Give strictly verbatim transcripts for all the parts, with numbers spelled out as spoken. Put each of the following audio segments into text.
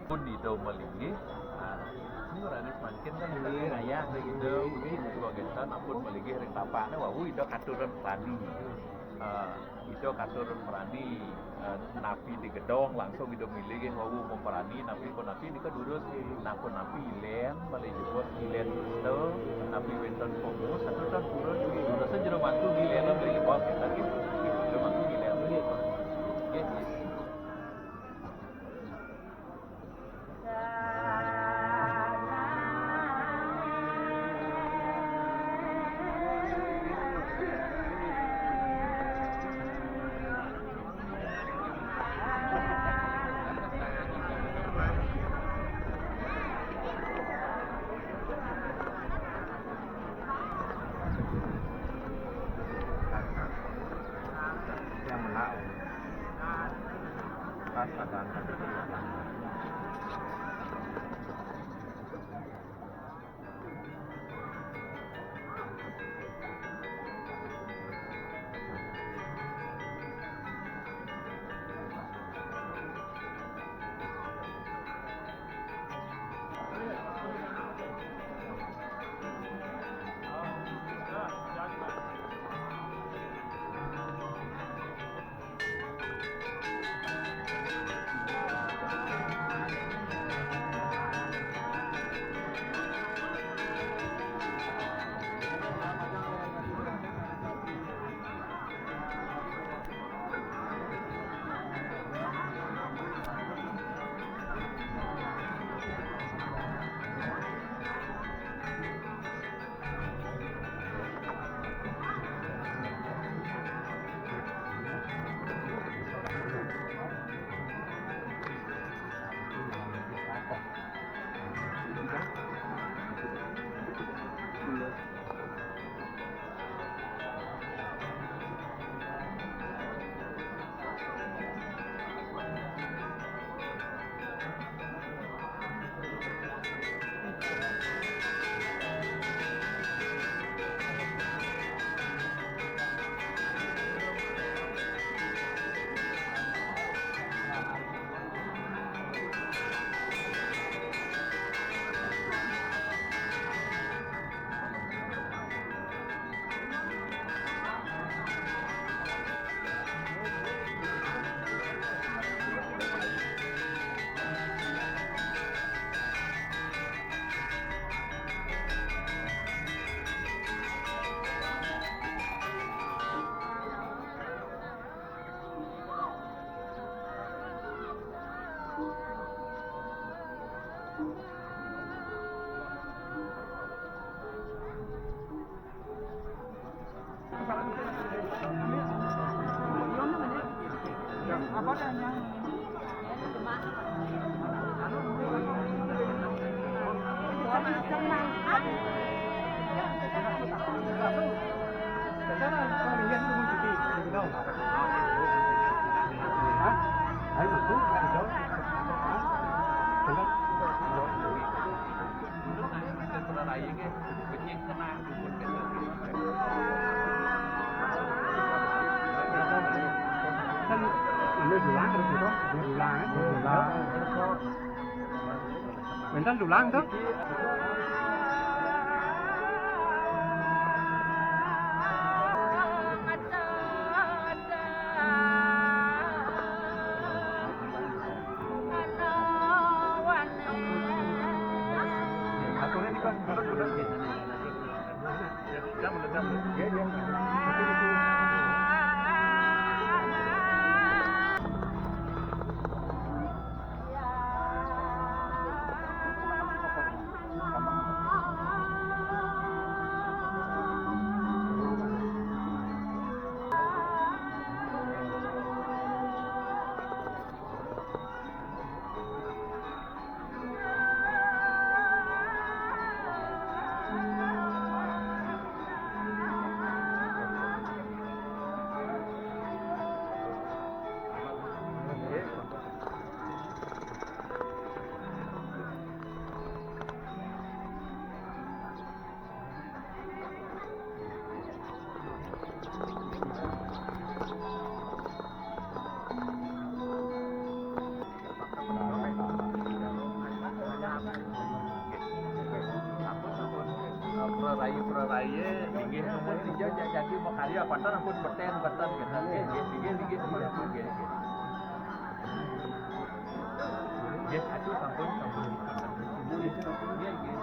Pun Ida malinggih, ah, ini ora wis mangkin kan Ida. Iya, iya. Ida kuwi dua gentan ampun malinggih ring tapakne wau Ida katurun prani. Ah, Ida katurun prani, ah, napi di gedong langsung Ida milih nggih wau mau prani napi pun napi nika durus. Nah, pun napi ilen, malih jebos ilen Ida, napi wenten komus, satu tahun purun, durus jero waktu ilen, malih jebos kita gitu. Jero waktu ilen. Nggih. Kan ini dulang, terus itu, ini dulang, ya. Dulang. Wénten dulang to? Saya inggih ampun, inggih, ja-, jagi makarya, kuanten ampun beten, beten, gitu. Inggih, inggih, inggih, inggih, inggih, inggih. Nggih, aduh, sampun, sampun. Nggih, nggih.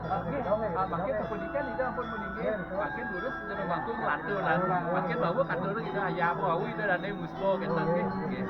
Oke, ah, mangkin kepudikan Ida ampun meninggih, mangkin lurus jeneng bangku ngelantur, lan mangkin wau katur Ida aya apa wau Ida dane muspa, gitu, nggih, nggih.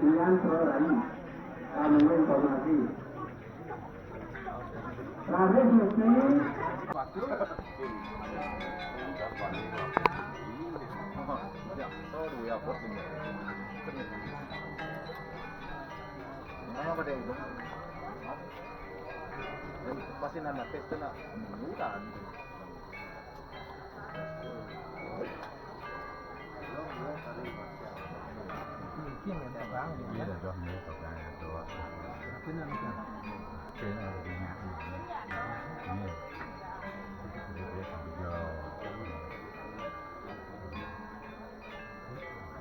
Ian Surai, Kamuning Komasi. Raris Musti. Ayo pada itu. Pasti nana tes kena mingguan. Iya, dah, ini pegang itu. Ini yang pegang. Ini yang pegang. Ini. Ini dia sambil jauh. Ini.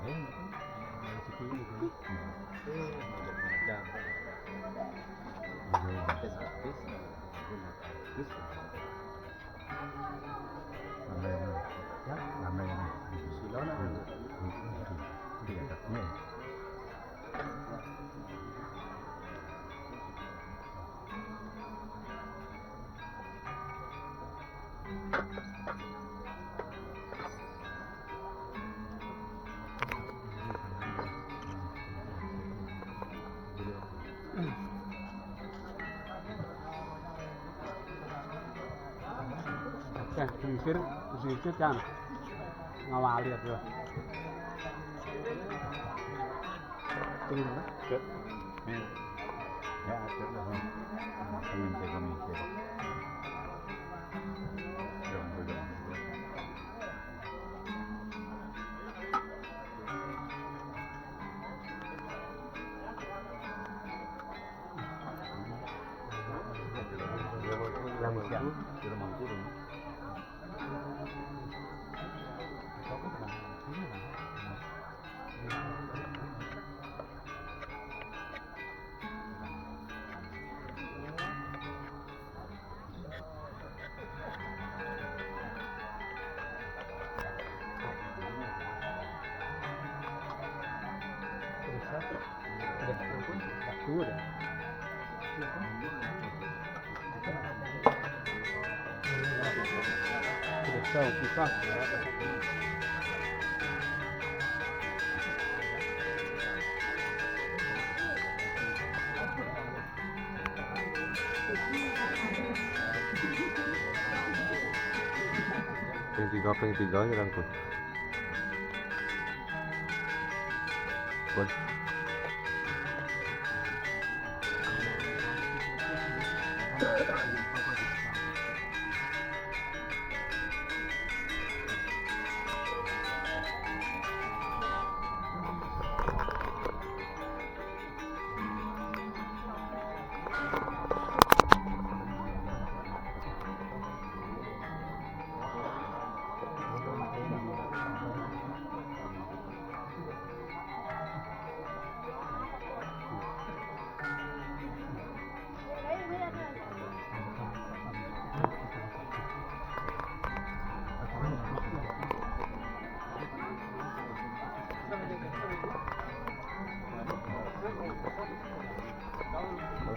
Ini. Ini. Ini. Ini. Ini. Rame, rame. Ya, rame, rame. Sila nak. Hmm, hmm, hmm. Iya, tak. Nih. Oke, sisir, sisir kan ngawali ya. Ini mana? Ke. Nih. Ya, ada. Ini saya kami. Ping tiga, ping tiga aja rangkul. Pun.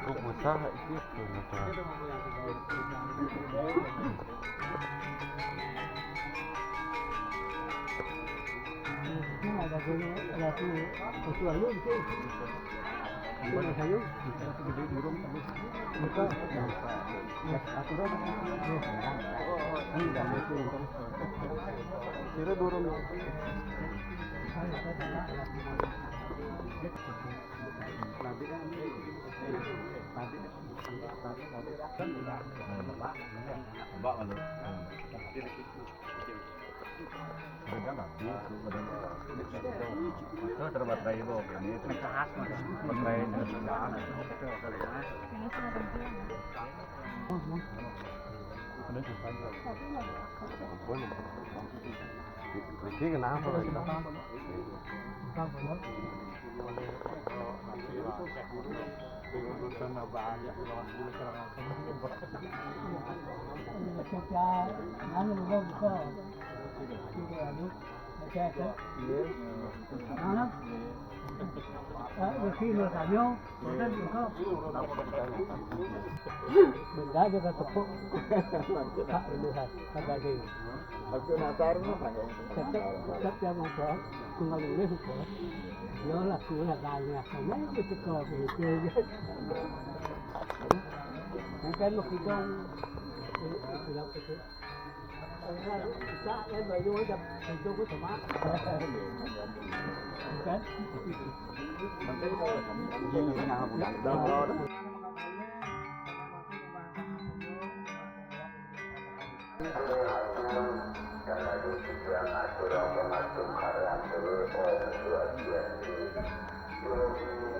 Kok usaha itu tuh, nah, tuh. Kira dorong. Terus ada baterai itu, ini baterai ini. Ini kenapa? Mendadak ketepuk. Pak Lihat, kata dia. Aku penasaran apa ya? Tetep, tetep ya, Mas, ya. Aku nggak lulus, Mas. Ya lah, aku lah banyak. Nah, itu teko, gitu. Yang kan mau kita, eh, eh, bilang gitu. Bisa, eh, bayu aja, itu aku sama. Bukan?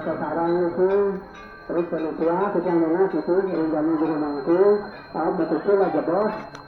Sekarang itu terus penutup, kita ngenas itu, rinjani di rumahku, tahu betul aja, Bos.